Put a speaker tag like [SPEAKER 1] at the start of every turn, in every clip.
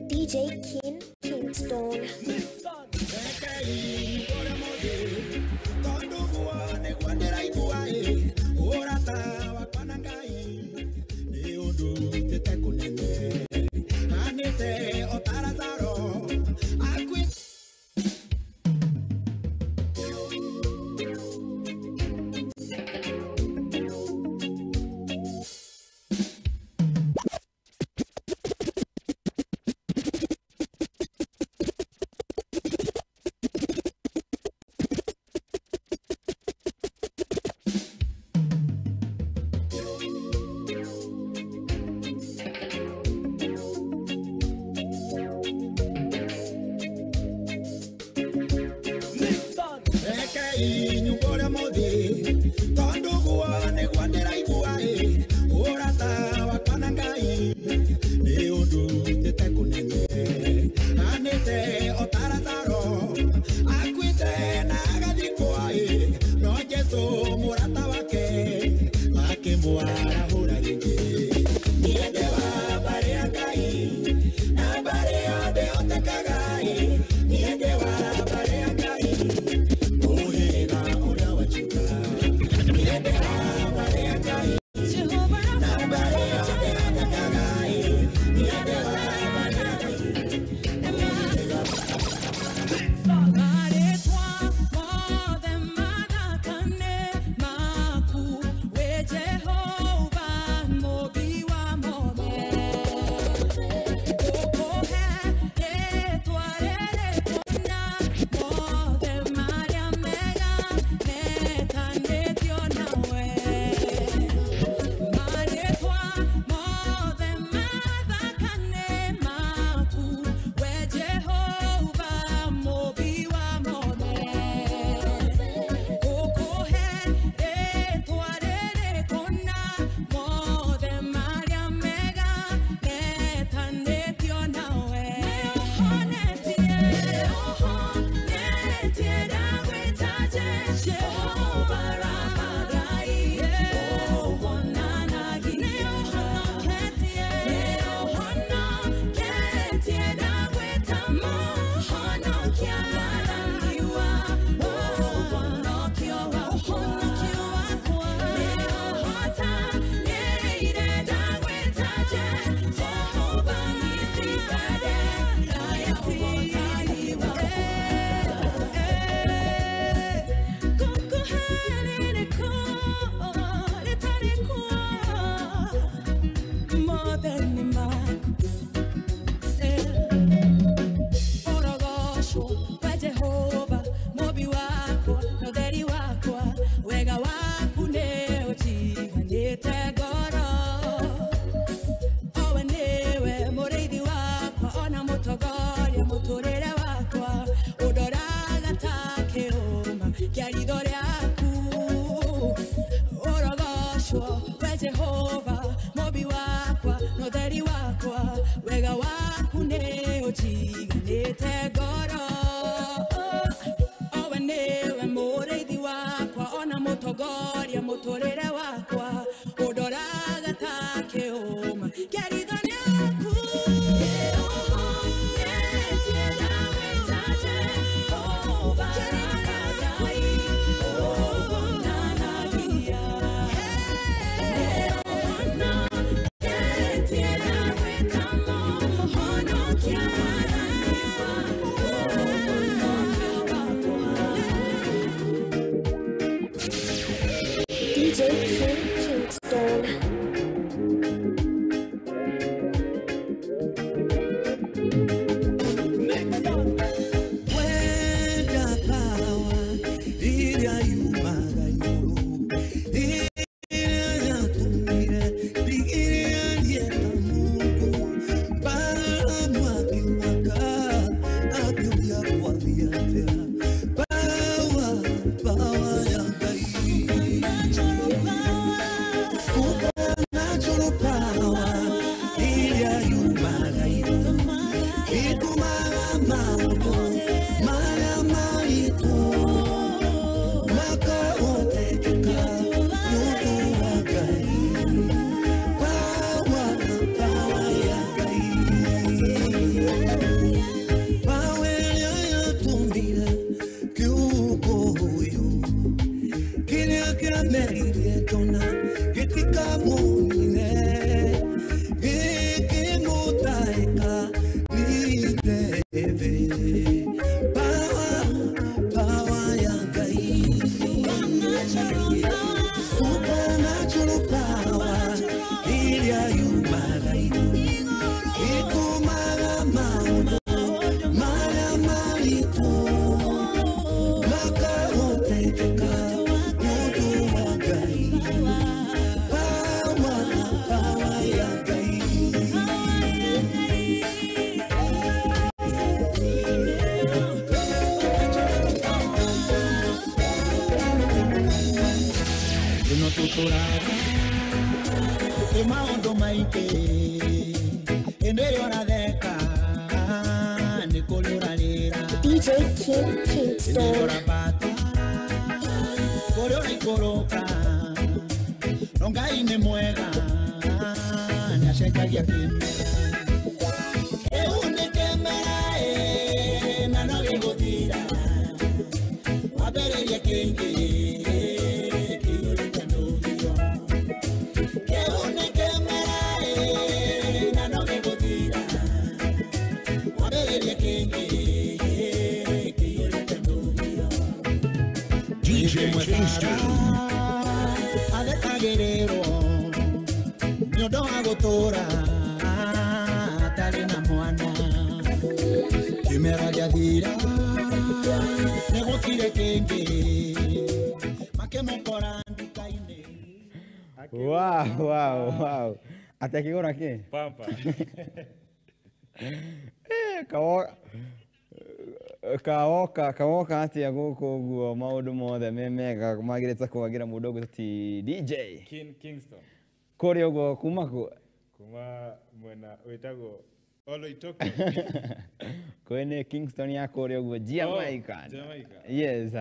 [SPEAKER 1] DJ King Kingston.
[SPEAKER 2] Yeah. Ũtũraga ĩ maũndũ maingĩ hĩndĩ ĩrĩa ũratheka nĩ kũrĩ ũrarĩra.
[SPEAKER 1] DJ King
[SPEAKER 2] Hĩndĩ ĩrĩa
[SPEAKER 1] Kingston.
[SPEAKER 2] Ũrambata kũrĩ ũraikũrũka no Ngai nĩ mwega nĩ acenjagia kĩmera. Kĩu nĩ kĩmera ĩ na no gĩgũthira wambĩrĩrie kĩngĩ kĩiyũrĩte ndũhiũ. Kĩu nĩ kĩmera ĩ na no gĩgũthira wambĩrĩrie kĩngĩ kĩiyũrĩte ndũhiũ.
[SPEAKER 3] DJ Kingston.
[SPEAKER 2] Athekagĩrĩrwo nĩ ũndũ wa gũtũũra atarĩ na mwana. Kĩmera gĩathira nĩ gũkire kĩngĩ makĩmũkora nduka-inĩ.
[SPEAKER 4] Wow. Atĩ akĩgũra kĩ?
[SPEAKER 5] Pampa.
[SPEAKER 4] Eh, kawoka atĩa gũkũ ũguo maũndũ mothe me mega magĩrĩte kwagĩra mũndũ ũgwĩtwo ti DJ
[SPEAKER 5] King Kingston.
[SPEAKER 4] Kũrĩa ũguo kuma kũ?
[SPEAKER 5] Kuma mwena wĩtagwo Oloitoktok.
[SPEAKER 4] Kwĩ nĩ Kingston ya kũrĩa ũguo Jamaica.
[SPEAKER 5] Oh, Jamaica.
[SPEAKER 4] Yes.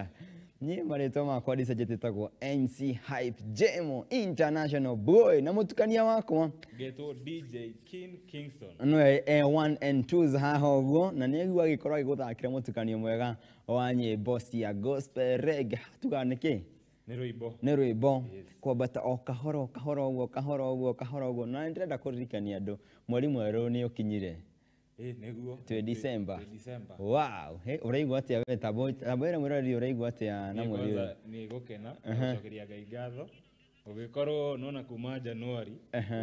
[SPEAKER 4] Niĩ marĩtwa makwa ndicenjetie tagwo MC Hype Jemo International Boy na mũtukania wakwa
[SPEAKER 5] Ngetwo DJ King Kingston.
[SPEAKER 4] No A1 and 2 haha ũguo na nĩ aigua agĩkorwo agĩgũthakĩra mũtukanio mwega wa nyĩmbo cia gospel reggae tugaga nĩkĩ?
[SPEAKER 5] Nĩ rwĩmbo.
[SPEAKER 4] Nĩ rwĩmbo.
[SPEAKER 5] Yes.
[SPEAKER 4] Kwambata o kahora kahora ũguo kahora ũguo kahora ũguo na nĩndĩrenda kũririkania andũ mweri mwerũ nĩ ũkinyire.
[SPEAKER 5] Ĩ nĩguo.
[SPEAKER 4] Twĩ December.
[SPEAKER 5] Twĩ December.
[SPEAKER 4] Wow, hey, ũraigua atĩa we tambo ĩra mwĩroreri ũraigua atĩa na
[SPEAKER 5] Niĩ
[SPEAKER 4] mweri ũyũ?
[SPEAKER 5] kwanza nĩ gũkena gũcokeria Ngai ngatho ũgĩkorwo nona kuma Januari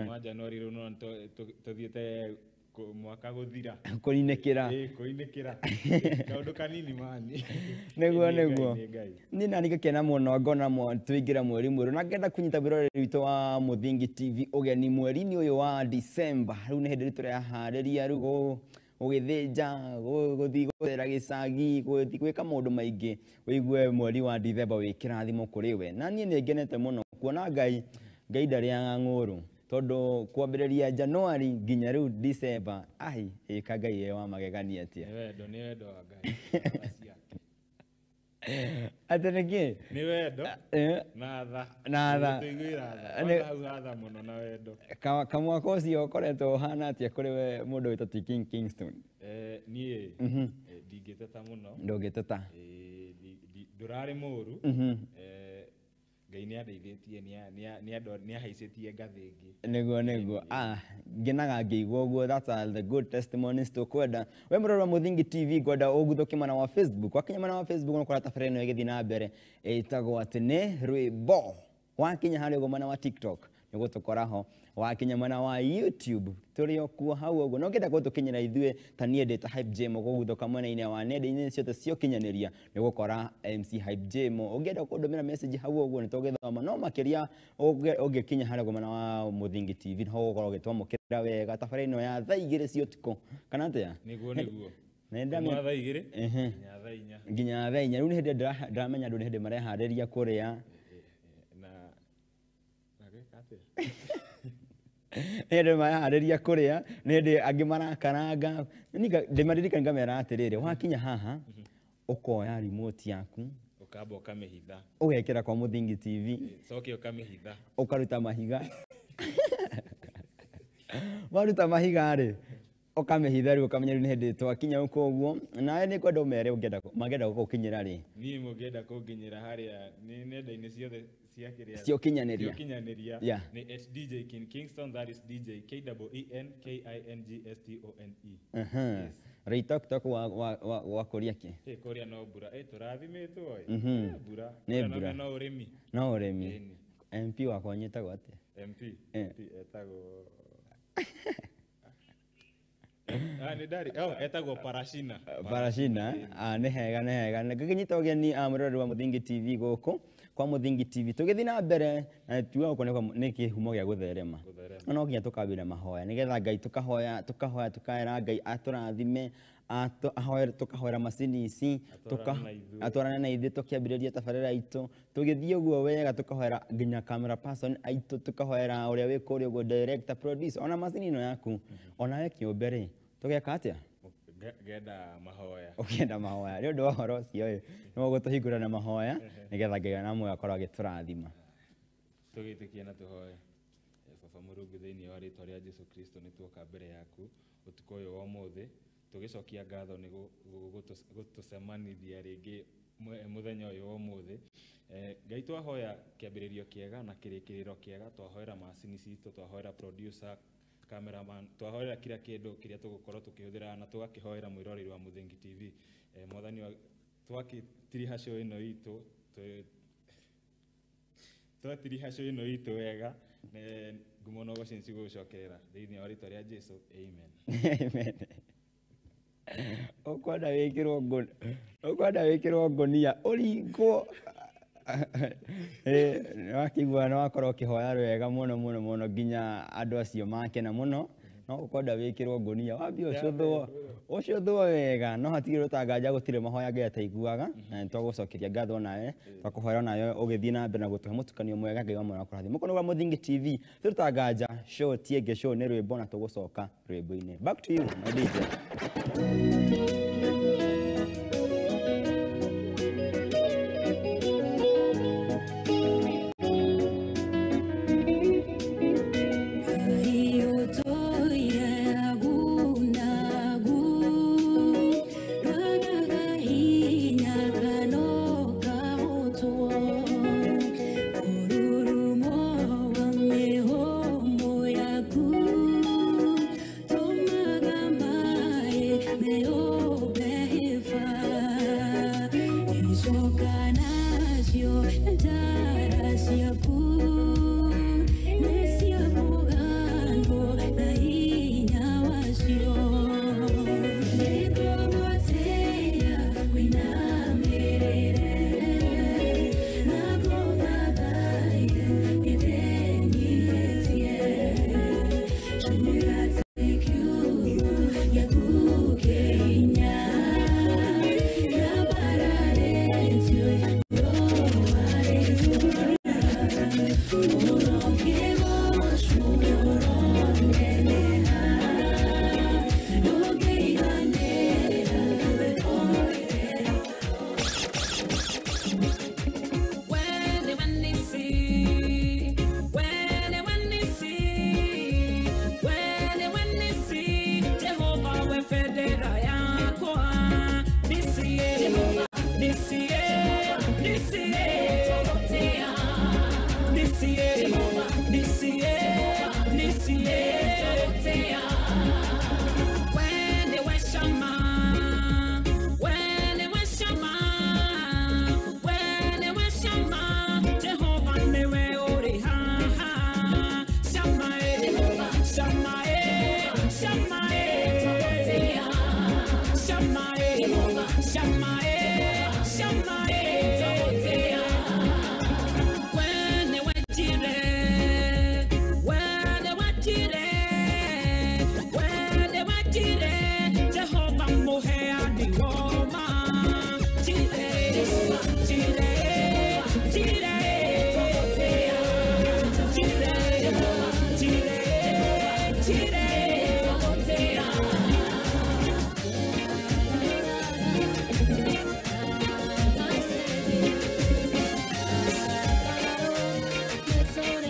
[SPEAKER 5] kuma Januari rĩu nona tũthiĩte mwaka gũthira.
[SPEAKER 4] Kũrinĩkĩra.
[SPEAKER 5] Ĩ kũinĩkĩra kaũndũ kanini mani.
[SPEAKER 4] Nĩguo
[SPEAKER 5] Nĩ Ngai,
[SPEAKER 4] nĩguo.
[SPEAKER 5] nĩ Ngai.
[SPEAKER 4] Niĩ nani ngakena mũno ngona tũingĩra mweri mwerũ na ngenda kũnyita mwĩroreri witũ wa Mũthingi TV ũgeni mweri-inĩ ũyũ wa December. Rĩu nĩ hĩndĩ tũreharĩria rĩu gũgĩthĩnja, gũthiĩ gũcera gĩcagi, gũthiĩ gwĩka maũndũ maingĩ ũigue mweri wa December wĩ kĩrathimo kũrĩ we. Na niĩ nĩ ngenete mũno kuona Ngai Ngai ndarĩaga ng'ũrũ tondũ kwambĩrĩria January nginya rĩu December ai ĩka Ngai e wa magegania atĩa.
[SPEAKER 5] Nĩ wendo, nĩ wendo wa Ngai. Tha ciake.
[SPEAKER 4] Atĩ nĩkĩ?
[SPEAKER 5] Nĩ wendo
[SPEAKER 4] Eh,
[SPEAKER 5] na tha.
[SPEAKER 4] Na tha.
[SPEAKER 5] Tũiguĩra tha.
[SPEAKER 4] Nĩ-
[SPEAKER 5] Kwanza hau ha tha mũno na wendo.
[SPEAKER 4] Kamwaka ũcio ũkoretwo ũhana atĩa kũrĩ we mũndũ wĩtwo ti King Kingston?
[SPEAKER 5] Niĩ ndingĩteta mũno.
[SPEAKER 4] Ndũngĩteta.
[SPEAKER 5] Ndũrarĩ mũũru. Ngai nĩ andeithĩtie nĩ ahaicĩtie ngathĩ ĩngĩ.
[SPEAKER 4] Nĩguo nĩguo. Ngenaga ngĩigua ũguo. That's all the good testimonies tũkwenda. We mũrori wa Mũthingi TV ngwenda ũguthũke mwena wa Facebook. Wakinya mwena wa Facebook nĩ ũkora tabarĩra ĩno ĩgĩthiĩ na mbere ĩtagwo atĩ nĩ rwĩmbo. Wakinya harĩa ũguo mwena wa TikTok nĩ ũgũtũkora ho. Wakinya mwena wa YouTube tũrĩ o kuo hau ũguo. Na ũngĩenda gũtũkinyĩra ithuĩ ta niĩ ndĩ ta Hype Jemo gũguthũka mwena-inĩ wa nenda-inĩ ciothe cia ũkinyanĩria nĩ ũgũkora MC Hype Jemo. Ũngĩenda kũndũmĩra message hau ũguo nĩ tũgĩthoma no makĩria ũngĩkinya harĩa ũguo mwena wa Mũthingi TV nĩho ũgũkorwo ũgĩtwamũkĩra wega tabarĩra ĩno ya thaa igĩrĩ cia ũtukũ kana atĩa?
[SPEAKER 5] Nĩguo nĩguo.
[SPEAKER 4] Na nĩndamenya-
[SPEAKER 5] Kuma thaa igĩrĩ
[SPEAKER 4] Ehe.
[SPEAKER 5] nginya thaa inya.
[SPEAKER 4] Nginya thaa inya. Rĩu nĩ hĩndĩ ndĩramenya andũ nĩ hĩndĩ mareharĩria kũrĩa.
[SPEAKER 5] Na gwĩka atĩa?
[SPEAKER 4] Nĩ hĩndĩ mareharĩria kũrĩa, nĩ hĩndĩ angĩ marakaranga. Ndĩmaririkania ngamera atĩrĩrĩ, wakinya haha ũkoya remote yaku
[SPEAKER 5] Ũkamba ũkamĩhitha.
[SPEAKER 4] Ũgekĩra kwa Mũthingi TV.
[SPEAKER 5] Coke ũkamĩhitha.
[SPEAKER 4] Ũkaruta mahiga. Waruta mahiga rĩ, ũkamĩhitha rĩu ũkamenya rĩu nĩ hĩndĩ twakinya gũkũ ũguo. Nawe nĩ kwenda ũmere mangĩenda gũgũkinyĩra rĩ?
[SPEAKER 5] Niĩ mũngĩenda kũnginyĩra harĩa nĩ nenda-inĩ ciothe cia kĩrĩa
[SPEAKER 4] Cia ũkinyanĩria.
[SPEAKER 5] Cia ũkinyanĩria.
[SPEAKER 4] Yeah.
[SPEAKER 5] Nĩ at DJ King Kingston, that is DJ K E E N K I N G S T O N E.
[SPEAKER 4] Aha. Rĩitoktok wa kũria kĩ?
[SPEAKER 5] Kũrĩa no mbura. Tũrathimĩtwo ĩ. Mbura.
[SPEAKER 4] Nĩ
[SPEAKER 5] Kũrĩa
[SPEAKER 4] mbura.
[SPEAKER 5] No ũrĩmi.
[SPEAKER 4] No ũrĩmi.
[SPEAKER 5] Ĩni.
[SPEAKER 4] MP wakwa nyĩtagwo atĩa?
[SPEAKER 5] MP.
[SPEAKER 4] Eh.
[SPEAKER 5] MP etagwo nĩ ndarĩ. Oh, etagwo Parashina.
[SPEAKER 4] Parashina. Nĩ hega nĩ hega. Ngĩkĩnyita ũgeni mwĩroreri wa Mũthingi TV gũkũ Kwa Muthingi TV tũgĩthiĩ na mbere na tuga gũkũ nĩ kĩhumo gĩa gũtherema. No nginya tũkambĩrĩria mahoya nĩgetha Ngai tukahoya tukahoya tukaera Ngai atũrathime ahoere tukahoera macini ici atwarane na ithuĩ tũkĩambĩrĩria tabarĩra itũ tũgĩthiĩ ũguo wega tukahoera nginya camera person aitũ tukahoera ũrĩa wĩ kũrĩa ũguo director producer ona macini ĩno yaku ona we kĩũmbe rĩ tũgeka atĩa?
[SPEAKER 5] Ngenda mahoya.
[SPEAKER 4] Ũkĩenda mahoya nĩ ũndũ wa ũhoro ũcio ĩ nĩ ũgũtũhingũra na mahoya nĩgetha Ngai ona muoyo akorwo agĩtũrathima.
[SPEAKER 5] Tũgĩtĩkie na tũhoe. Baba Mũrungu thĩinĩ wa rĩtwa rĩa Jesu Kristo nĩ tuoka mbere yaku ũtukũ ũyũ wa ũmũthĩ tũgĩcokia ngatho nĩ gũtũcemanithia rĩngĩ mũthenya ũyũ wa ũmũthĩ. Ngai twahoya kĩambĩrĩrio kĩega na kĩrĩkĩrĩro kĩega, twahoera macini citũ, twahoera producer, cameraman, twahoera kila kĩndũ kĩrĩa tũgũkorwo tũkĩhũthĩra na tũgakĩhoera mwĩroreri wa Muthingi TV. Mwathani twakĩtiriha show ĩno itũ twatiriha show ĩno itũ wega ngumo na ũgoci nĩcigũgũcokerera thĩinĩ wa rĩtwa rĩa Jesu, amen.
[SPEAKER 4] Amen. Ũkwenda wĩkĩrwo ũkwenda wĩkĩrwo ngũnia ũringwo. Nĩwakĩigua nĩwakorwo ũkĩhoya wega mũno mũno mũno nginya andũ acio makena mũno no ũkwenda wĩkĩrwo ngũnia wambie ũcũthwo ũcũthwo wega no hatigĩrwo ta nganja gũtirĩ mahoya Ngai ataiguaga na nĩtwagũcokeria ngatho nawe twakũhoera nawe ũgĩthiĩ na mbere na gũtũhe mũtukanio mwega Ngai wa muoyo akũrathime. Mũkono wa Muthingi TV tũrutaga nganja show tienge show nĩ rwĩmbo na tũgũcoka rwĩmbo-inĩ. Back to you my DJ.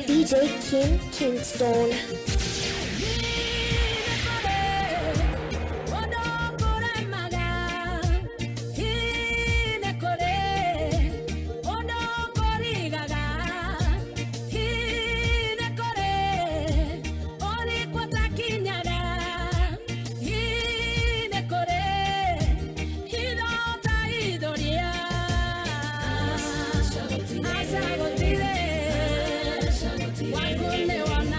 [SPEAKER 1] DJ Kim Kingston.
[SPEAKER 6] Why couldn't they want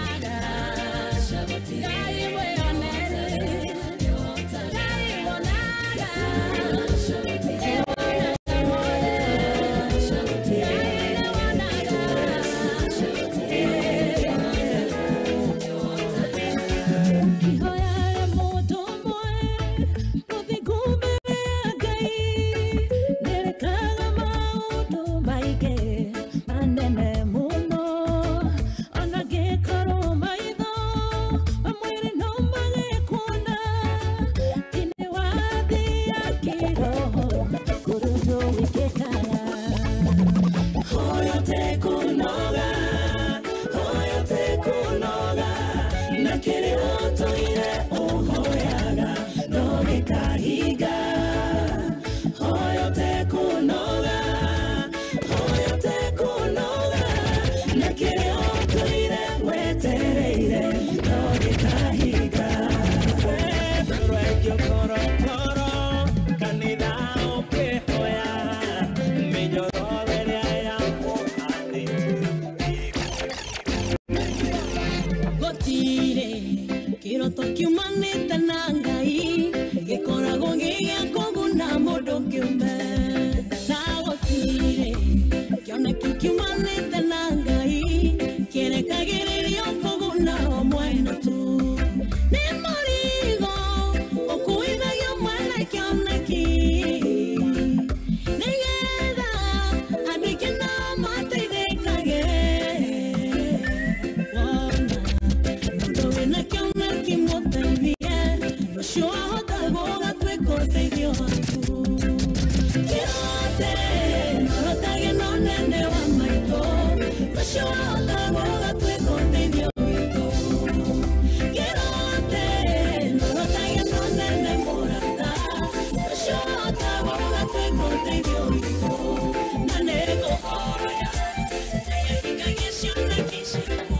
[SPEAKER 6] Gũtirĩ kĩroto kiumanĩte na Ngai gĩkoragwo gĩ gĩa kũguna mũndũ kĩũmbe. Na gũtirĩ kĩoneki kiumanĩte na Ngai kĩrekagĩrĩrio kũguna o mwena tu. Nĩ mũrigo ũkuithagio mwene kĩoneki nĩgetha andũ aingĩ nao mateithĩkage. Wona mũndũ wĩna kĩoneki mũteithie, ũcio ahota gũgatuĩka ũteithio waku. Kĩrote ndorotage na ũnene wa maitũ, ũcio ahota gũgatuĩka ũteithio witũ. Kĩrote ndorotage na ũnene mũrata, ũcio ahota gũgatuĩka ũteithio witũ. Na nĩngũhoya Ngai ahingagie cioneki ciaku.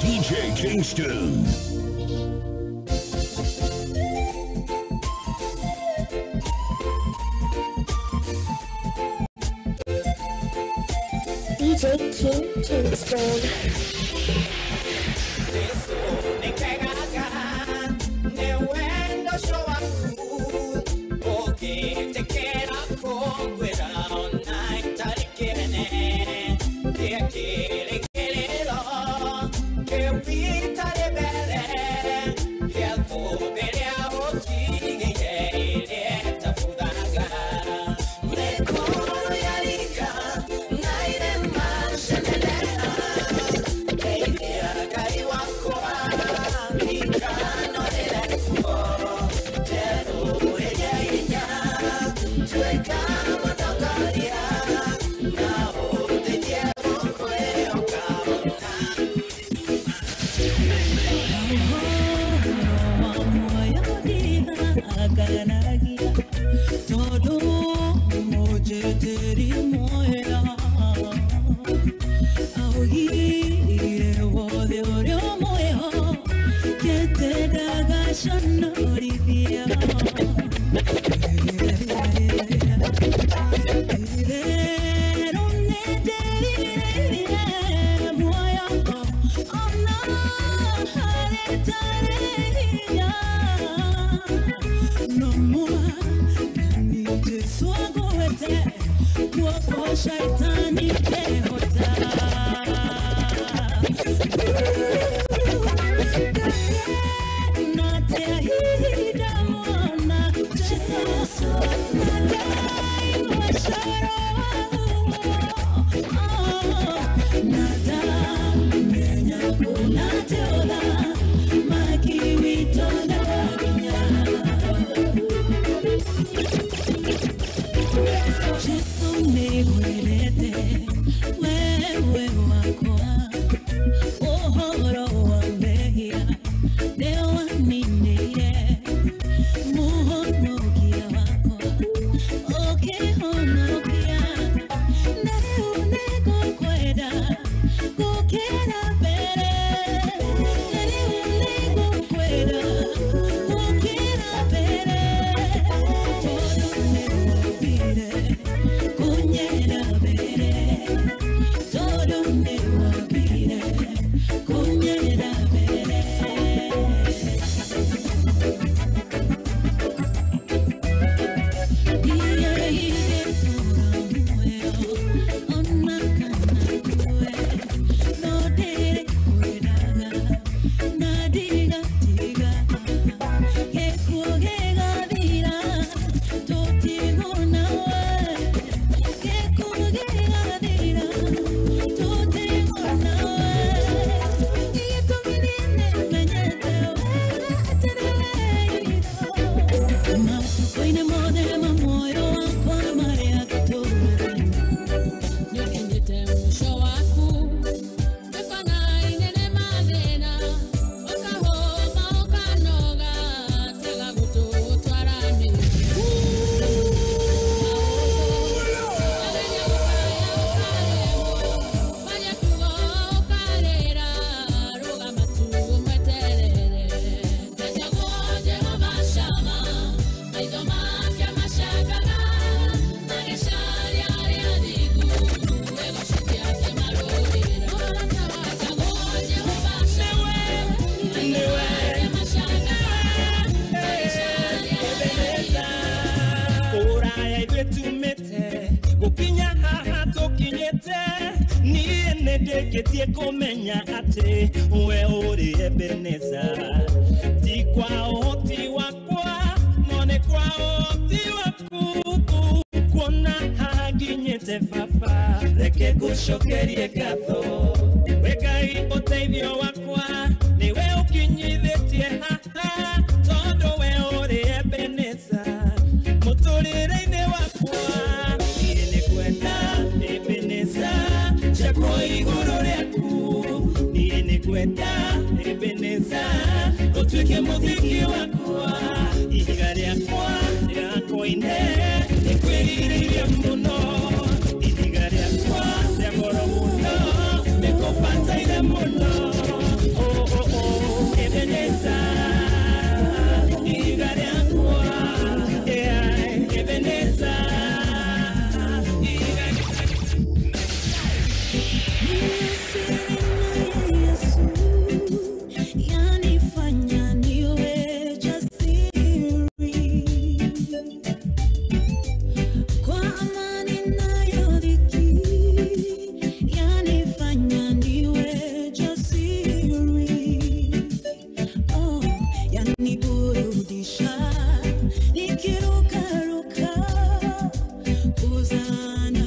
[SPEAKER 3] DJ Kingston.
[SPEAKER 1] DJ King Kingston.
[SPEAKER 6] Jesu me huelete. Maitho make macangaga magĩcaria arĩa athingu, egocithia akĩmarũĩrĩra. Etagwo Jehova Shammah. Maitho make macangaga magĩcaria arĩa athingu.
[SPEAKER 7] Kũraya ithuĩ tumĩte gũkinya haha tũkinyĩte, niĩ nĩndĩkĩtie kũmenya atĩ we ũrĩ Ebeneza. Ti kwa ũhoti wakwa no nĩ kwa ũhoti waku, kuona haha nginyĩte baba, reke ngũcokerie ngatho. We Ngai ũteithio wakwa, nĩwe ũkinyithĩtie haha, tondũ we ũrĩ Ebeneza mũtũrĩre-inĩ wakwa. Niĩ nĩngwenda Ebeneza njakwo igũrũ rĩaku, niĩ nĩngwenda Ebeneza ũtuĩke mũthingi wakwa, ihiga rĩakwa rĩa koine nĩkwĩrirĩirie mũno, ihiga rĩakwa rĩa goro mũno nĩkũbataire mũno. Oh, oh, oh, Ebeneza ihiga rĩakwa, yeah, Ebeneza ihiga.
[SPEAKER 6] Yanifanya niwe jasiri kwa amani nayodhiki, yanifanya niwe jasiri, oh, yaniburudisha nikirukaruka kuzana.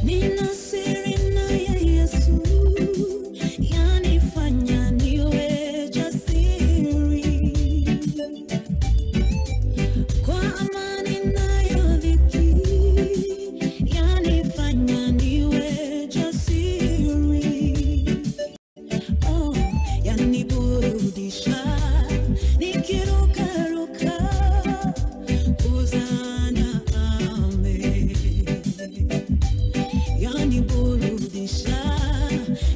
[SPEAKER 6] Nina siri naye Yesu, yanifanya niwe jasiri kwa amani nayodhiki, yanifanya niwe jasiri, oh, yaniburudisha nikirukaruka kuzana amen, yaniburudisha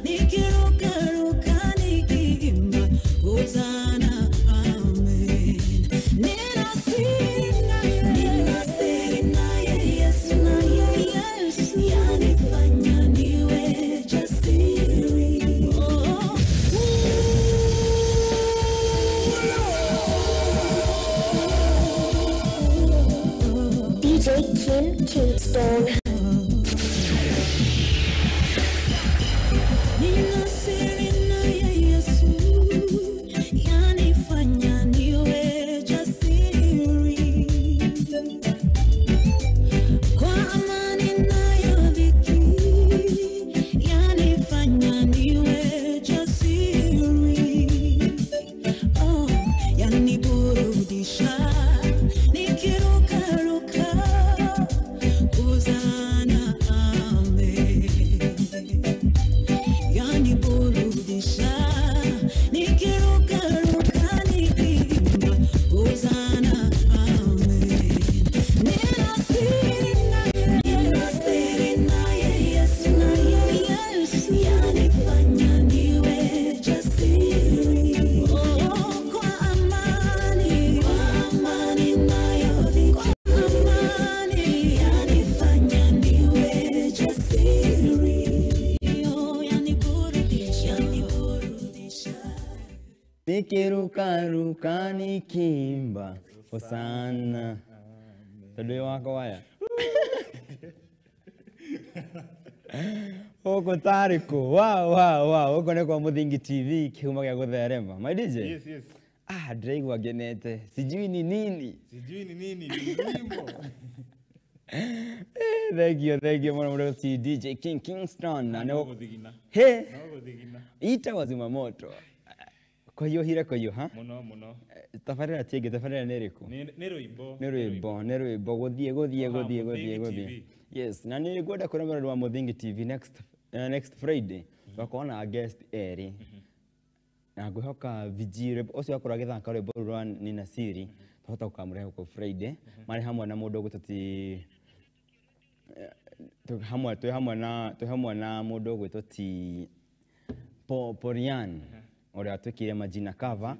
[SPEAKER 6] nikirukaruka nikiimba hosana amen. Nina siri naye, nina siri naye Yesu, naye Yesu, yanifanya niwe jasiri. Oh,
[SPEAKER 1] DJ Kim Kingston.
[SPEAKER 6] Nina siri naye Yesu, yanifanya niwe jasiri kwa amani nayodhiki, yanifanya niwe jasiri, oh, yaniburudisha nikirukaruka kuzana amen, yaniburudisha nikirukaruka nikiimba hosana amen. Nina siri naye, nina siri naye Yesu, naye Yesu, yanifanya niwe jasiri, oh, kwa amani, kwa amani nayodhiki, kwa amani yanifanya niwe jasiri, oh, yaniburudisha, yaniburudisha.
[SPEAKER 4] Nikirukaruka nikimba hosana, tondu wĩ wakwa waya gũkũ tarĩ kũ wa wa wa gũkũ nĩ kwa Mũthingi TV, kĩhumo gĩa gũtherema. My DJ.
[SPEAKER 5] Yes, yes.
[SPEAKER 4] Ah, ndĩraigua ngenete, sijui ni nini.
[SPEAKER 5] Sijui ni nini, ni wimbo.
[SPEAKER 4] Thank you, thank you mũno mũno ti DJ King Kingston na
[SPEAKER 5] No
[SPEAKER 4] nĩ
[SPEAKER 5] gũthigina.
[SPEAKER 4] he
[SPEAKER 5] No gũthigina.
[SPEAKER 4] ita zimamoto kũhiũhire kũhiũha.
[SPEAKER 5] Mũno mũno.
[SPEAKER 4] Tabarĩra ti ĩngĩ, tabarĩra nĩ ĩrĩkũ?
[SPEAKER 5] Nĩ rwĩmbo.
[SPEAKER 4] Nĩ rwĩmbo, nĩ rwĩmbo gũthiĩ gũthiĩ
[SPEAKER 5] Aha,
[SPEAKER 4] gũthiĩ gũthiĩ
[SPEAKER 5] Mũthingi
[SPEAKER 4] gũthiĩ.
[SPEAKER 5] TV.
[SPEAKER 4] Yes, na nĩ ngwenda kwĩra mũrori wa Mũthingi TV next, next Friday twakorwo na guest erĩ. Na ngwĩhoka VG rwĩmbo ũcio akorwo agĩthaka rwĩmbo rũu rwa Nina Siri twahota gũkamũrehe gũkũ Friday marĩ hamwe na mũndũ ũgwĩtwo ti twĩ hamwe na mũndũ ũgwĩtwo ti Porian ũrĩa twĩkĩire majina cover.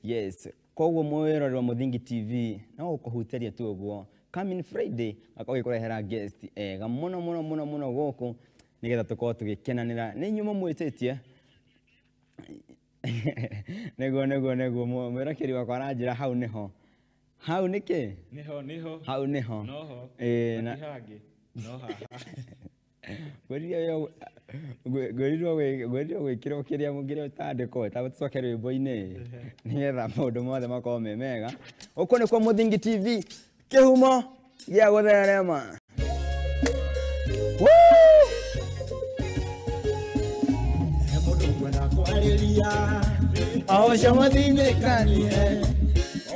[SPEAKER 4] Yes, koguo mwĩroreri wa Mũthingi TV no gũkũhutĩria tu ũguo coming Friday akorwo gĩkũrehera guest ega mũno mũno mũno mũno gũkũ nĩgetha tũkorwo tũgĩkenanĩra nĩ inyuĩ mũmwĩtĩtie. Nĩguo nĩguo nĩguo mwĩrokeri wakwa aranjĩra hau nĩho hau nĩkĩ
[SPEAKER 5] Niho niho.
[SPEAKER 4] Hau nĩho.
[SPEAKER 5] Noho.
[SPEAKER 4] Ĩĩ,
[SPEAKER 5] na ti hangĩ no haha.
[SPEAKER 4] Ngwĩrirwo gwĩkĩrwo kĩrĩa kĩrĩa ũtandĩkwo tũcoke rwĩmbo-inĩ nĩgetha maũndũ mothe makorwo me mega. Gũkũ nĩkuo Mũthingi TV, kĩhumo gĩa gũtherema.
[SPEAKER 2] Mũndũ ngwenda kwarĩria o ũcio mũthinĩkanie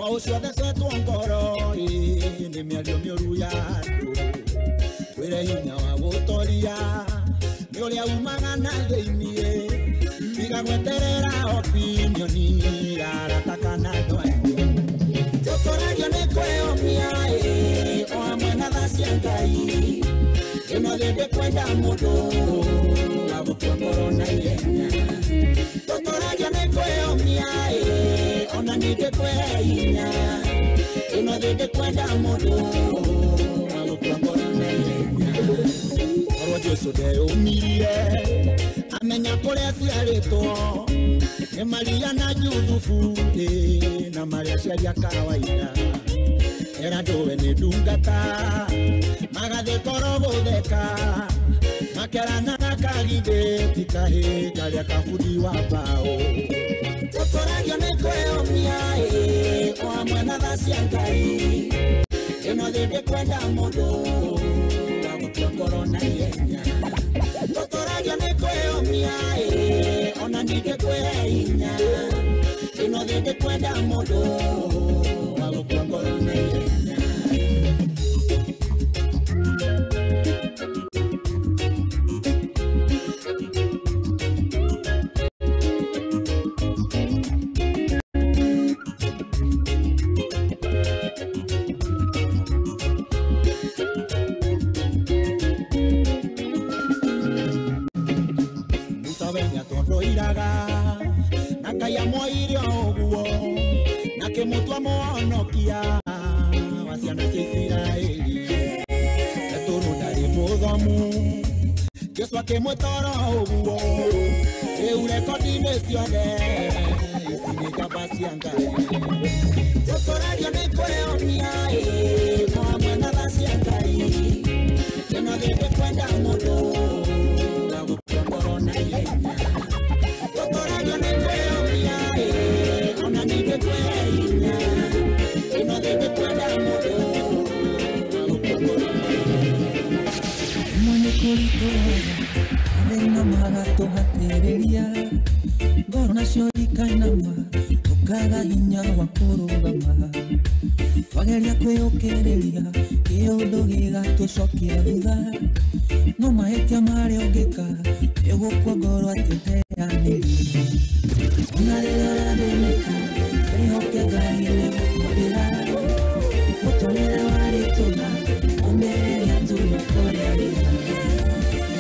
[SPEAKER 2] o ũcio thecetwo ngoro ĩ, nĩ mĩario mĩũru ya andũ kwĩre hinya wa gũtoria nĩ ũrĩa umaga na thĩiniĩ tiga gweterera opinioni ya arata kana andũ angĩ tũtũragio nĩ kwĩyũmia ĩ, o hamwe na tha cia Ngai ĩno thĩ ndĩkwenda mũndũ wa gũkua ngoro na ihenya tũtũragio nĩ kwĩyũmia ĩ, ona ningĩ kwĩhe hinya ĩno thĩ ndĩkwenda mũndũ wa gũkua ngoro na ihenya korwo Jesũ ndeyũmirie amenya kũrĩa aciarĩtwo nĩ Maria na Juthubu ĩ, na marĩa aciari a kawaida era ndũwe nĩ ndungata magathiĩ koro gũtheka makeranaga kagithĩ ti kahĩ karĩa kabundi wa mbaũ tũtũragio nĩ kwĩyũmia ĩ, o hamwe na tha cia Ngai ĩno thĩ ndĩkwenda mũndũ wa gũkua ngoro na ihenya tũtũragio nĩ kwĩyũmia ĩ, ona ningĩ kwĩhe hinya ĩno thĩ ndĩkwenda mũndũ wa gũkua ngoro na ihenya. Musa we nĩatondũiraga na Ngai amwoire o ũguo na akĩmũtua mũhonokia wa ciana cia Isiraeli Petũrũ ndarĩ mũthomu Jesũ akĩmwĩta oro ũguo rĩu rekondi-inĩ ciothe ici nĩ njamba cia Ngai tũtũragio nĩ kwĩyũmia ĩ, o hamwe na tha cia Ngai ĩno thĩ ndĩkwenda mũndũ wa gũkua ngoro na ihenya tũtũragio nĩ kwĩyũmia ĩ, ona ningĩ kwĩhe hinya ĩno thĩ ndĩkwenda mũndũ wa gũkua ngoro na ihenya.
[SPEAKER 6] Rĩmwe nĩ kũritũhaga mathĩna magatũhatĩrĩria ngoro nacio ikainama tũkaga hinya wa kũrũgama twageria kwĩyũkĩrĩria kĩũndũ gĩgatũcokia thutha no mahĩtia marĩa ũngĩka nĩ gũkua ngoro atĩ ũteanĩrie ona rĩrĩa ũrathĩnĩka wĩhoke Ngai nĩegũkwendera mũtũrĩre warĩtũra ũmĩrĩria tu nĩkũrĩa wĩra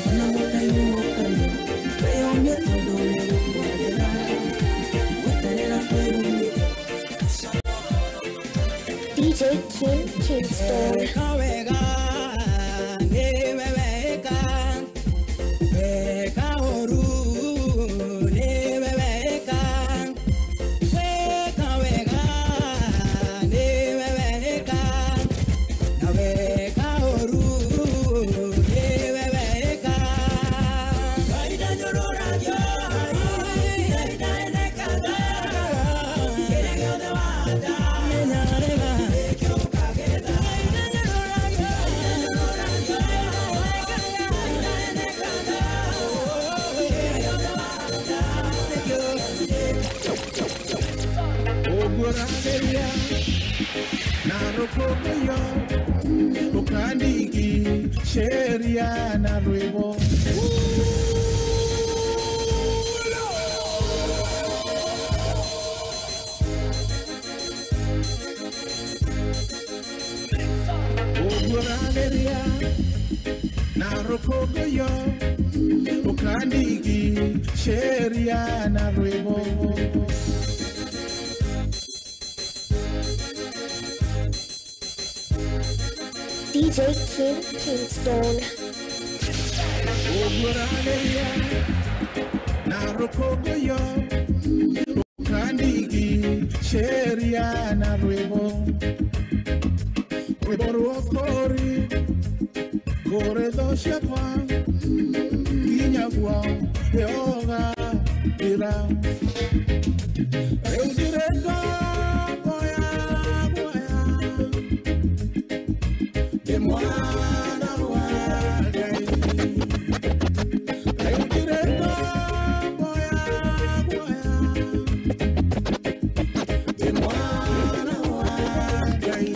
[SPEAKER 6] ona gũtaiguũkanio wĩyũmie tondũ nĩgũkwagĩra gweterera kwĩrumithia.
[SPEAKER 1] DJ Kim Kingston.
[SPEAKER 7] Weka wega nĩwe weka weka ũru nĩwe weka weka wega nĩwe weka na weka ũru nĩwe weka Ngai ndanyũrũragio Ngai ndaenekaga kĩrĩa gĩothe wahanda menya rĩma nĩkĩo ũkagetha Ngai ndanyũrũragio Ngai ndaenekaga kĩrĩa gĩothe wahanda nĩkĩo
[SPEAKER 8] Ũngũragĩria na rũkũngũiyo ũkandigi sheria na rwĩmbo. Ũngũragĩria na rũkũngũiyo ũkandigicĩria na rwĩmbo.
[SPEAKER 1] DJ Kim Kingston.
[SPEAKER 8] Ũngũragĩria na rũkũngũiyo ũkandigicĩria na rwĩmbo. Rwĩmbo rũokori kũrĩ thũ ciakwa nginya guo yogathira. Rĩu ndirĩ ngombo ya guoya, ndĩ mwana wa Ngai. Rĩu ndirĩ ngombo ya guoya, ndĩ mwana wa Ngai.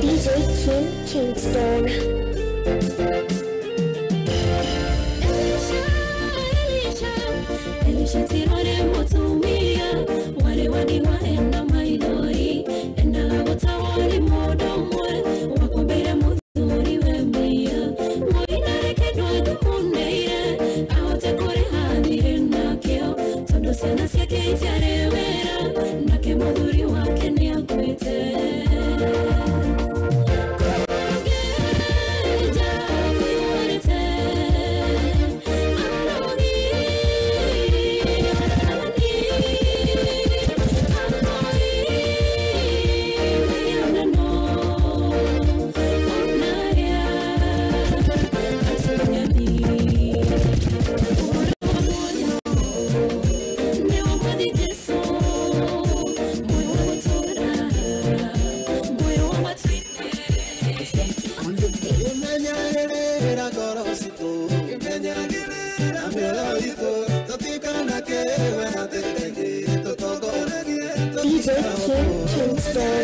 [SPEAKER 1] DJ Kim Kingston. DJ Kim Kingston.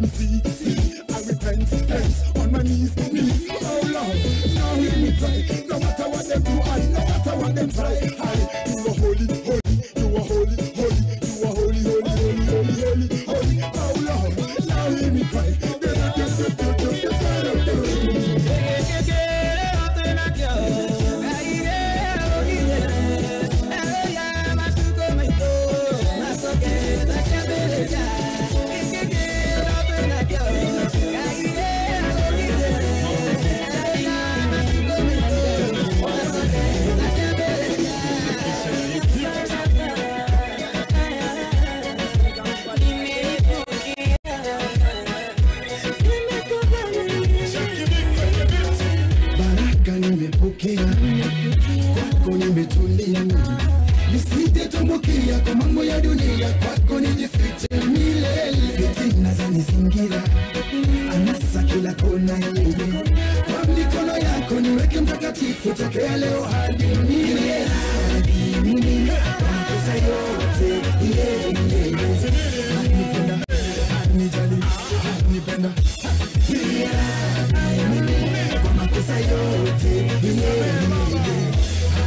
[SPEAKER 2] Me see, see, I repent, repent, on my knees, knees. Oh Lord, now hear me cry. No matter what them do, I, no matter what them try, I. You are holy, holy, you are holy, holy, you are holy, holy, holy, holy, holy, holy. Oh Lord, now hear me cry.
[SPEAKER 8] Baraka nimepokea kwako, nimetulia, nisitetumbukia kwa mambo ya dunia, kwako nijifiche milele. Fitina zanizingira, anasa kila kona, yeye kwa mikono yako niweke mtakatifu, tokea leo hadi milele. Hadi milele, makosa yote yeah, yeah, yeah. Anipenda, anijali, anipenda yeah, kwa makosa yote yeah, yeah, yeah.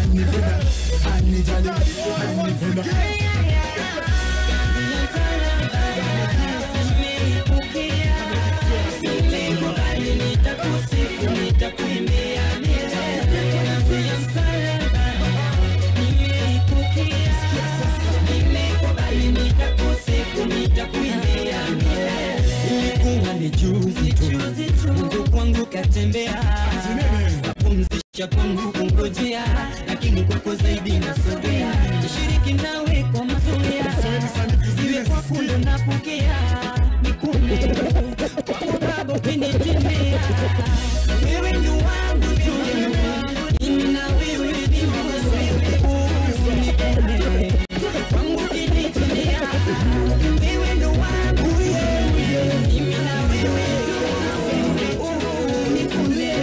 [SPEAKER 8] Anipenda, anijali, anipenda.
[SPEAKER 7] Ilikuwa ni juzi tu, Mungu kwangu katembea, kapumzisha kwangu kungojea, lakini kwako zaidi nasogea, tushiriki nawe kwa mazoea, ziwe kwako ndo napokea, nikune kwako Baba ukinitendea, wewe ni wangu tu, mimi na wewe ni wewe, kwangu ukinitendea, wewe ndo wangu, mimi na wewe nikune.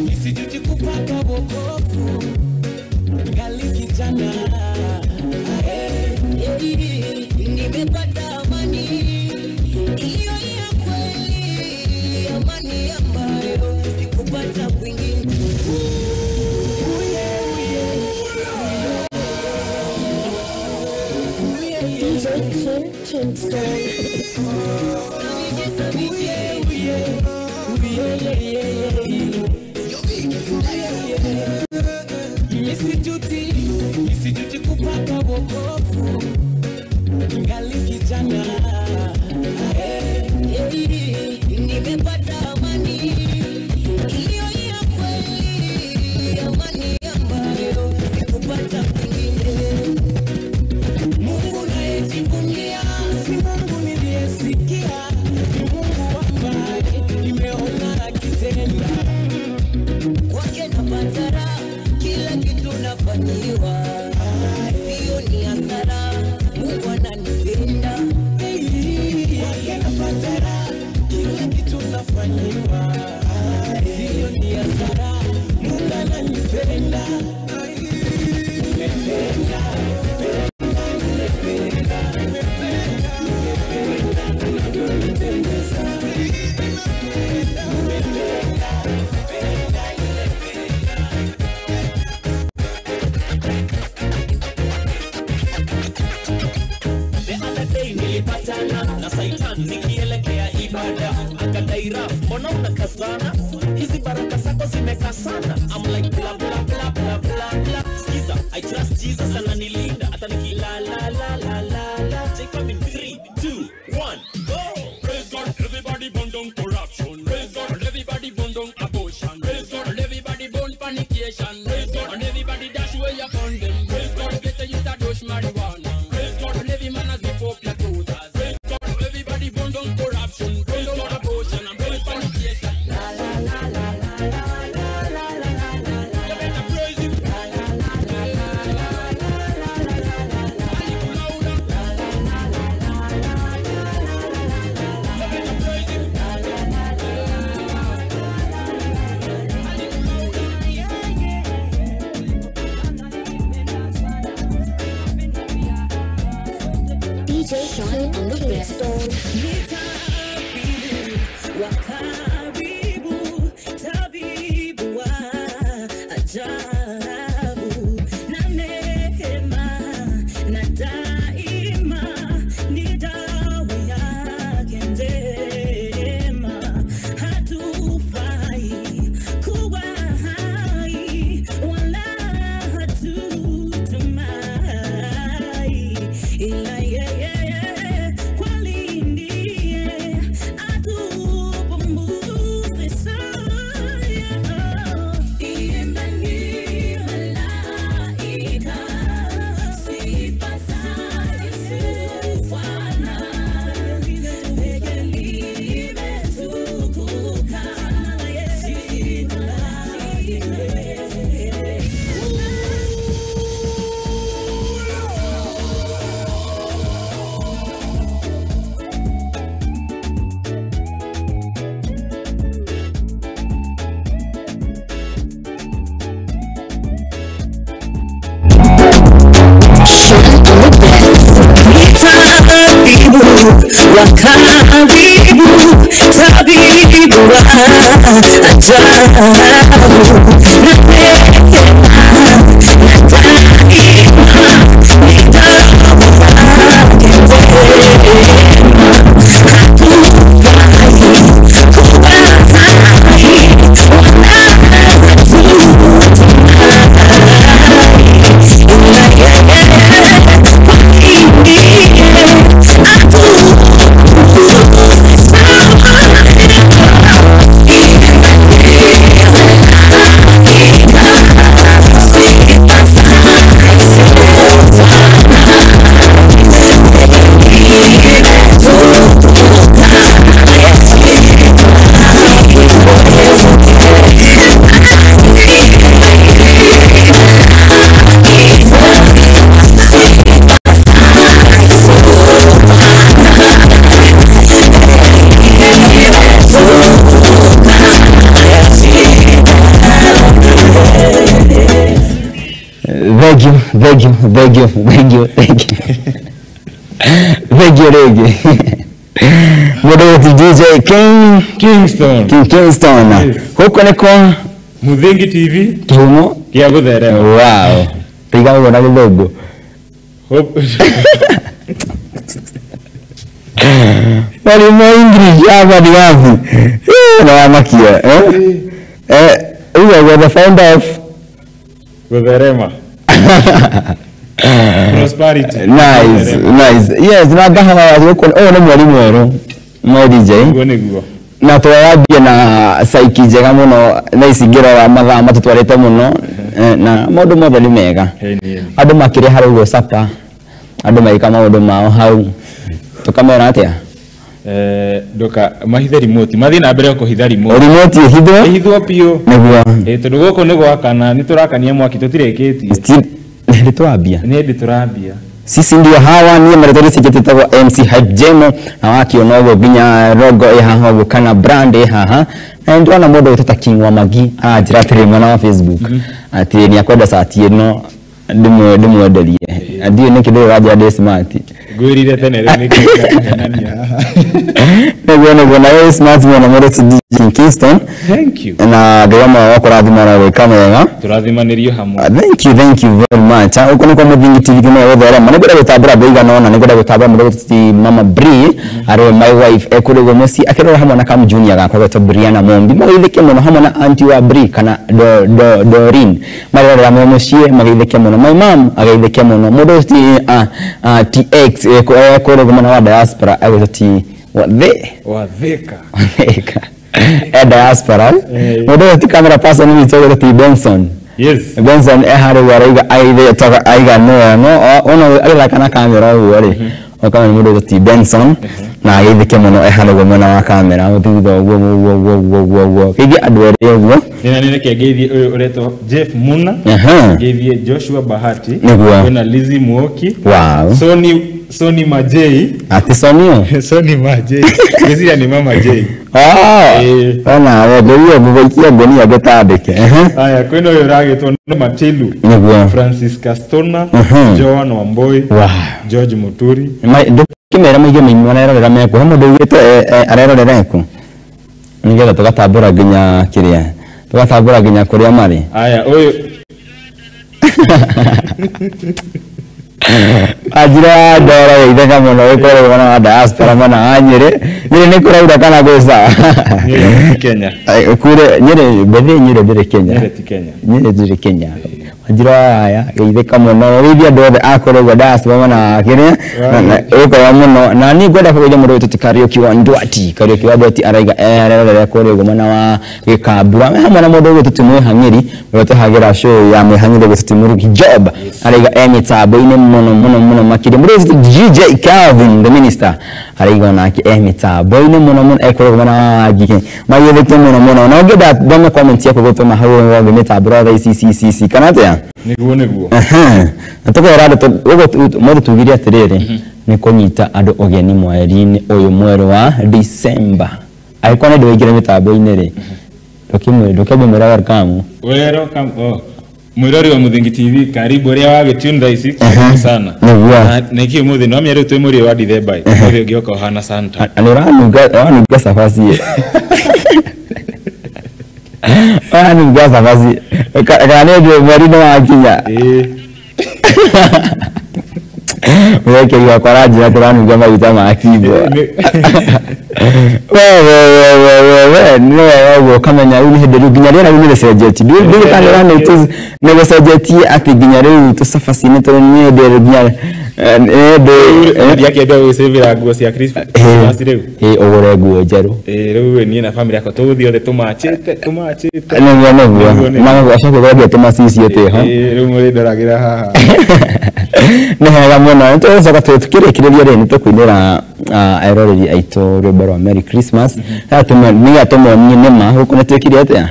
[SPEAKER 7] Nisijuti kupata wokovu, ngali kijana.
[SPEAKER 6] Nimepata amani iliyo ya kweli, amani ambayo sikupata kwingine.
[SPEAKER 1] DJ King Kingston.
[SPEAKER 7] Nisijuti kupata wokovu, ngali kijana.
[SPEAKER 6] Nimepata amani iliyo ya kweli, amani ambayo sikupata kwingine.
[SPEAKER 7] Mungu nayejivunia, si Mungu niliyesikia, ni Mungu ambaye nimeona akitenda.
[SPEAKER 6] Kwake napata raha, kila kitu nafanyiwa, sio ni hasara, Mungu ananipenda.
[SPEAKER 7] Kwake napata raha, kila kitu nafanyiwa, sio ni hasara, Mungu ananipenda. Nimependa, nimependa, nimependa anavyonipendeza. Nimependa, penda, nimependa.
[SPEAKER 9] The other day nilipatana na Saitan nikielekea ibada, akadai raf, mbona unakazana? Hizi baraka zako zimekasana. I'm like bla bla bla bla bla bla. Skiza, I trust Jesus ananilinda hata nikila la la la la la. Take in 3, 2, 1, go.
[SPEAKER 10] Praise God, everybody burn down corruption. Praise God, everybody burn down abortion. Praise God, everybody burn fornication. Praise God, and everybody dash away your condom. Praise God, get a youth a dose marijuana. Praise God, every man has zip up your trousers. Praise God, everybody burn down corruption. Praise God, abortion and praise fornication.
[SPEAKER 7] La la la la la la la la la la la.
[SPEAKER 10] You better praise him.
[SPEAKER 7] La la la la la la la la la la la.
[SPEAKER 10] A little louder.
[SPEAKER 7] La la la la la la la la la la.
[SPEAKER 10] You better praise him.
[SPEAKER 7] La la la la la la la la la.
[SPEAKER 1] Kingston.
[SPEAKER 6] Wakaribu, tabibu wa ajabu, na neema na daima ni dawa yake njema. Hatufai kuwa hai wala hatutumai, ila yeye kweli ndiye atupumzisha. Imbeni malaika, sifa za Yesu Bwana, peke limetukuka jina lake. Tabibu wakaribu, tabibu wa ajabu, na neema na daima ni dawa yake njema. Hatufai kuwa hai wala hatutumai, ila yeye kweli ndiye
[SPEAKER 4] Thank you, thank you, thank you, thank you, thank you. Thank you rĩngĩ. Mũndũ wĩtĩ DJ King
[SPEAKER 5] Kingston.
[SPEAKER 4] King Kingston.
[SPEAKER 5] Yes.
[SPEAKER 4] Gũkũ nĩ kwa
[SPEAKER 5] Muthingi TV
[SPEAKER 4] kĩhumo
[SPEAKER 5] gĩa gũtherema.
[SPEAKER 4] Wow. Tiga ũguo na gĩthũngũ.
[SPEAKER 5] Hope
[SPEAKER 4] Mwalimu wa English hapa ni wapi? Na wamakia. Eh? Eh, huyu the founder of
[SPEAKER 5] gũtherema. Prosperity.
[SPEAKER 4] Nice, nice. Yes, na ngahawa gũkũ ũyũ nĩ mwalimu mwerũ mwe DJ.
[SPEAKER 5] Ũguo nĩguo.
[SPEAKER 4] Na twambie na saiki njega mũno thaa ici ngĩrora mathaa matũtwarĩte mũno na maũndũ mothe nĩ mega. Andũ makĩrĩ harĩa ũguo sapa, andũ magĩka maũndũ mao hau, tũkamera atĩa?
[SPEAKER 5] Nduka mahithe remote, mathiĩ na mbere kũhitha remote.
[SPEAKER 4] Remote ĩhithwo?
[SPEAKER 5] Ĩhithwo biũ.
[SPEAKER 4] Nĩguo.
[SPEAKER 5] Tondũ gũkũ nĩ gwakana, nĩ tũrakania mwaki tũtirĩkĩtie.
[SPEAKER 4] Nĩ tũrambia.
[SPEAKER 5] Nĩ hĩndĩ tũrambia.
[SPEAKER 4] Sisi ndio hawa niĩ marĩtwa rĩcenjetio MC Hype Jemo na wakiona ũguo nginya logo ĩ haha ũguo kana brand ĩ haha na nĩndĩrona mũndũ wĩtwo ta King wa Magi aranjĩra atĩrĩ mwena wa Facebook atĩ nĩ akwenda cati ĩno ndĩmwenderie na ndiũĩ nĩkĩ ndũrĩ ũranjĩra ndĩ smart.
[SPEAKER 5] Ngwĩrire tene rĩu nĩkĩ ũranania.
[SPEAKER 4] Nĩguo nĩguo na wĩ smart mũno mũndũ ti DJ Kingston.
[SPEAKER 5] Thank you.
[SPEAKER 4] Na Ngai wa wa kũrathima na gwĩka wega.
[SPEAKER 5] Tũrathimanĩrio hamwe.
[SPEAKER 4] Thank you, thank you very much. Ũkũ nĩ kwa Mũthingi TV kĩmwe gũtherema. Nĩ ngwenda gũtambũra andũ aigana ũna, nĩ ngwenda gũtambũra mũndũ ti Mama Bree, arĩ my wife ekũrĩ ũguo mũciĩ akĩrora hamwe na kam junior gakwa getwo Brianna Mombi. Mageithĩke mũno hamwe na auntie wa Bree kana Doreen. Marerorera me mũciĩ mageithĩke mũno. My mom ageithĩke mũno. Mũndũ ti TX ekũrĩ ũguo mwena wa diaspora agwĩtwo ti
[SPEAKER 5] Wathika.
[SPEAKER 4] Wathika. Diaspora. Mũndũ ũyũ ti camera person witũ agwĩtwo ti Benson.
[SPEAKER 5] Yes.
[SPEAKER 4] Benson eharĩ arauga aithe toka aiga no no ona agĩthaka na kamera ũguo rĩ ũkamenya nĩ mũndũ ti Benson na ageithĩke mũno eharĩ ũguo mwena wa kamera thutha ũguo ũguo ũguo ũguo ũguo kĩingĩ andũ erĩ ũguo.
[SPEAKER 5] Nĩ nĩ ngeithie ũyũ ũretwo Jeff Muna, ngeithie Joshua Bahati, kwĩna Lizzy Muoki.
[SPEAKER 4] Wow.
[SPEAKER 5] Sony Majei.
[SPEAKER 4] Ati Sony?
[SPEAKER 5] Sony Majei. Ngwĩciria nĩ Mama J.
[SPEAKER 4] Ona we ngũria ngũgũikia ngũnia ngũtandĩke.
[SPEAKER 5] Aya kwĩna ũyũ ũragĩtwo nĩ Matilu.
[SPEAKER 4] Nĩguo.
[SPEAKER 5] Francis Castona, Joan Wamboi,
[SPEAKER 4] Wow.
[SPEAKER 5] George Muturi.
[SPEAKER 4] Ũkĩmera maige marerorera mekũ, he mũndũ ugĩte arerorera ekũ, nĩgetha tũgatambũra nginya kĩrĩa, tũgatambũra nginya kũrĩa marĩ.
[SPEAKER 5] Aya, ũyũ
[SPEAKER 4] Anjira wa ndoro geithĩka mũno gĩkorwo mwena wa diaspora mwena wa Nyĩrĩ. Nyĩrĩ nĩ kũraura kana gwĩ sawa?
[SPEAKER 5] Nyĩrĩ ti Kenya.
[SPEAKER 4] Kure Nyĩrĩ, mbere Nyĩrĩ ndĩrĩ Kenya.
[SPEAKER 5] Nyĩrĩ ti Kenya.
[SPEAKER 4] Nyĩrĩ ndĩrĩ Kenya. Wanjira wa haya geithĩka mũno, geithia andũ othe a kũrĩa ũguo diaspora mwena wa kĩrĩa gĩkorwo mũno. Na niĩ ngwenda kũgeithia mũndũ wĩtwo Kariũki wa Ndwati. Kariũki wa Ndwati araiga arerorera kũrĩa ũguo mwena wa Gĩkambura, me hamwe na mũndũ ũgwĩtwo ti Mwĩhang'ĩri ũrĩa ũtũhagĩra show ya Mwĩhang'ĩri ũgwĩtwo ti Mũrugi Job, araiga mĩtambo-inĩ mũno mũno mũno makĩria. Mũndũ ũgwĩtwo GJ Calvin the minister araiga onake mĩtambo-inĩ mũno mũno, ekũrĩa ũguo mwena wa Ngigĩ magĩthĩke mũno mũno. Na ũngĩenda thome comment yaku gũtũma hau ũngĩ mĩtambo thaa ici ici ici ici kana atĩa?
[SPEAKER 5] Nĩguo nĩguo.
[SPEAKER 4] Na tũkera andũ ũguo mũndũ tugire atĩrĩrĩ, nĩ kũnyita andũ ũgeni mweri-inĩ ũyũ mwerũ wa December. Angĩkorwo nĩ ndũingĩre mĩtambo-inĩ rĩ, ndũkĩmwĩra welcome.
[SPEAKER 5] Welcome. Oh. Mwirori wa Muthingi TV, karibu ũrĩa wagĩtune thaa ici, karibu sana.
[SPEAKER 4] Nĩguo.
[SPEAKER 5] Na iki ũmũthĩ no mĩerũ twĩ mũrĩ wa Dithemba. Ũmũthĩ ũngĩoka ũhana Santa.
[SPEAKER 4] Na nĩ ũranunga cabaci. Ũranunga cabaci. Kana nĩ ũndũ mweri nĩ wakinya. Mwekeri wakwa aranjĩra tũranunga maguta ma kimbo. We we we we we we nĩ wega ũguo ũkamenya rĩu nĩ hĩndĩ rĩu nginya rĩera rĩu nĩ rĩcenjetie. Ndũĩ kana nĩ ũranotice nĩ gũcenjetie atĩ nginya rĩu tũcabaci-inĩ tũrĩ nĩ hĩndĩ nginya
[SPEAKER 5] Rĩu ndiakĩambia gwĩcĩvĩra nguo cia Christmas rĩu.
[SPEAKER 4] Ũgũre nguo njerũ.
[SPEAKER 5] Rĩu niĩ na family yakwa tũgũthiĩ othe tũmachĩte tũmachĩte.
[SPEAKER 4] Nĩguo nĩguo. Na ũcoke ũgũre tũmacicio twĩho.
[SPEAKER 5] Rĩu mũrĩndoragĩra haha.
[SPEAKER 4] Nĩ hega mũno. Nĩtũgũcoka tũkĩrĩkĩrĩria rĩ, nĩtũkũinĩra eroreri aitũ rwĩmbo rwa Merry Christmas. Nĩgetha tũmonie nĩma gũkũ nĩtwĩkire atĩa?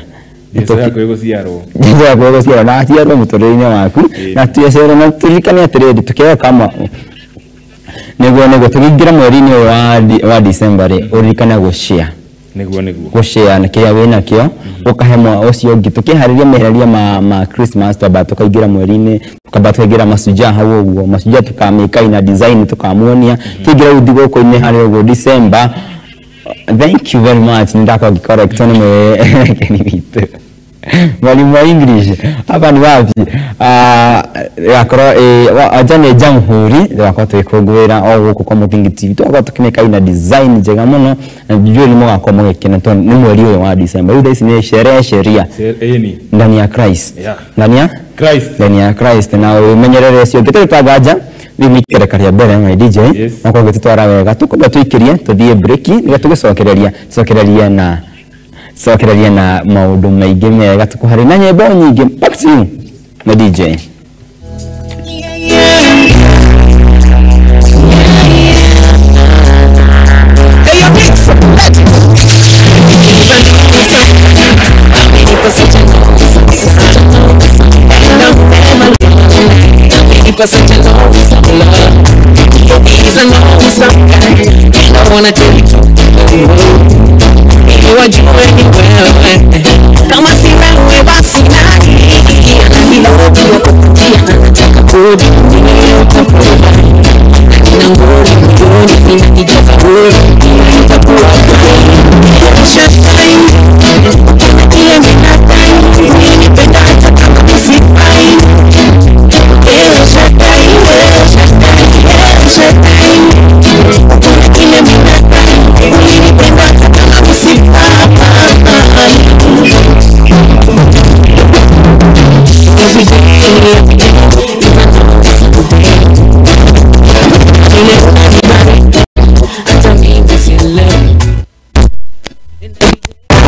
[SPEAKER 5] Jesu hakuhĩ gũciarwo.
[SPEAKER 4] Jesu hakuhĩ gũciarwo na aciarwo mũtũrĩre-inĩ waku. Na tuecerwo na tũririkane atĩrĩrĩ, tũkĩoya kama nĩguo nĩguo tũkĩingĩra mweri-inĩ ũyũ wa December rĩ, ũririkane gũshare.
[SPEAKER 5] Nĩguo nĩguo.
[SPEAKER 4] Gũshare na kĩrĩa wĩnakĩo, ũkahe ũcio ũngĩ. Tũkĩharĩria meharĩria ma Christmas, twamba tũkaingĩra mweri-inĩ, tukamba tũkaingĩra Mashujaa hau ũguo. Mashujaa tũkamĩka ina design tũkamuonia. Tũingĩra rĩu thigũkũ-inĩ harĩa ũguo December. Thank you very much. Nĩndakorwo ngĩcorrect nĩ mwekeni witũ. Mwalimu wa English hapa ni wapi? Yakorwo aja nĩ Jamhuri, tũgakorwo tũgĩkũngũĩra o gũkũ kwa Muthingi TV. Tũgakorwo tũkĩmĩka ina design njega mũno, na ndiũĩ nĩ mũgakorwo mũgĩkena tondũ nĩ mweri ũyũ wa December. Rĩu thaa ici nĩ sherehe sheria ndani ya Christ. Ndani ya
[SPEAKER 5] Christ.
[SPEAKER 4] Ndani ya Christ. Na ũmenyerere ũcio ũngĩ. Tũgĩtanga rĩu nĩ ikereka rĩa mbere my DJ, na koguo tũtwara wega. Tũkwamba tũikĩrie tũthiĩ break nĩgetha tũgĩcokereria, tũcokererie na cokereria na maũndũ maingĩ mega tũkũharĩ na nyĩmbo nyingĩ. Back to you my DJ.